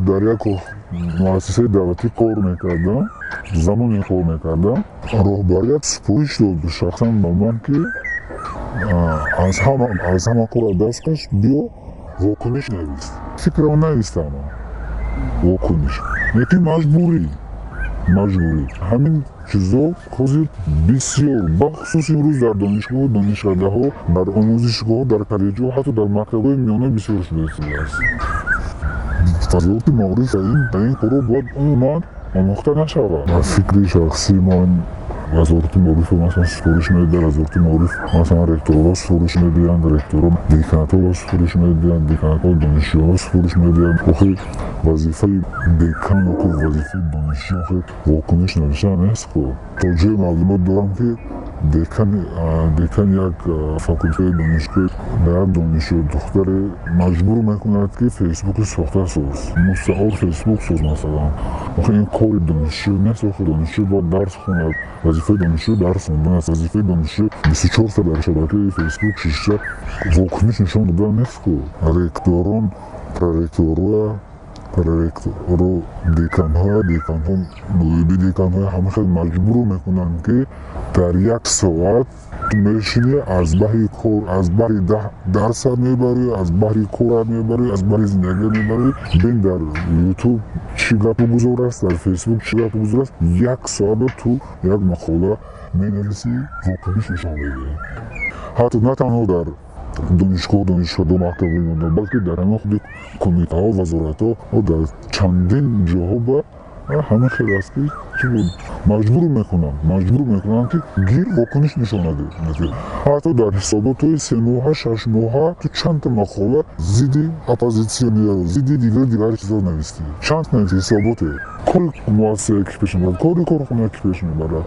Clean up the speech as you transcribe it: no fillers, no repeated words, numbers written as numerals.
Дар як муассисаи давлатӣ кор мекардам, замоне кор мекардам, роҳбарият супориш дод шахсан ба ман, ки аз ҳама кора даст каш, биё, вокуниш навис. Фикрам навистам вокуниш, лекин маҷбурӣ. Ҳамин чизо ҳозир бисёр, бахусус имрӯз дар донишгоҳу донишкадаҳо, дар омӯзишгоҳҳо, дар коллеҷҳо, ҳатто дар мактабҳои миёна бисёр шуда истодааст. Вазорати маориф дар ин корҳо бояд умуман омӯхта нашавад. Ба фикри шахсии ман, Вазорати маориф масалан супориш медиҳад, Вазорати маориф масалан ректорҳо супориш медиҳанд, ректорҳо деканатҳоро супориш медиҳанд, деканатҳо донишҷӯёнро супориш медиҳанд. Охир вазифаи декан ёки вазифаи донишҷӯ охир вокуниш навиштан нест ку. То ҷое маълумот дорам, ки декани як факултаи донишгоҳ ба як донишҷӯ духтаре маҷбур мекунад, ки фейсбуки сохта соз, мустаор фейсбук соз масалан. Охир ин кори донишҷӯ нест. Охир донишҷӯ бояд дарс хонад. Вазифаи донишҷӯ дарс хондан аст. Вазифаи донишҷӯ 24 соат дар шабакаи фейсбук шишта вокуниш нишон додан нест ку. Ректорон проректоро, деканҳо, ноиби деканҳо ҳама хел маҷбур мекунанд, ки дар як соат мешинӣ, аз баҳри кор, аз баҳри дарсат мебарӣ, аз баҳри корат мебарӣ, аз баҳри зиндагиат мебарӣ. Бин, дар Ютуб чӣ гапу гузор аст, дар Фейсбук чӣ гапу гузор аст. Як соатба ту як мақола менависӣ, вокуниш нишон медиҳӣ. Ҳатто на танҳо дар донишгоҳ, донишкаду, мактабҳои миёна, балки дар ҳама худи кумитаҳо, вазоратҳо, дар чандин ҷоҳо ба ҳама хел аст, ки чӣ буд, маҷбур мекунанд, ки гир, вокуниш нишон надиҳ. Ҳатто дар ҳисоботҳои 3 моҳа, 6 моҳа ту чандта мақола зидди оппозитсионеру зидди дигар чизо навистӣ, чанд нависти? Ҳисоботе кори муассисае ки пеш мебарад, кори корхонае ки пеш мебарад.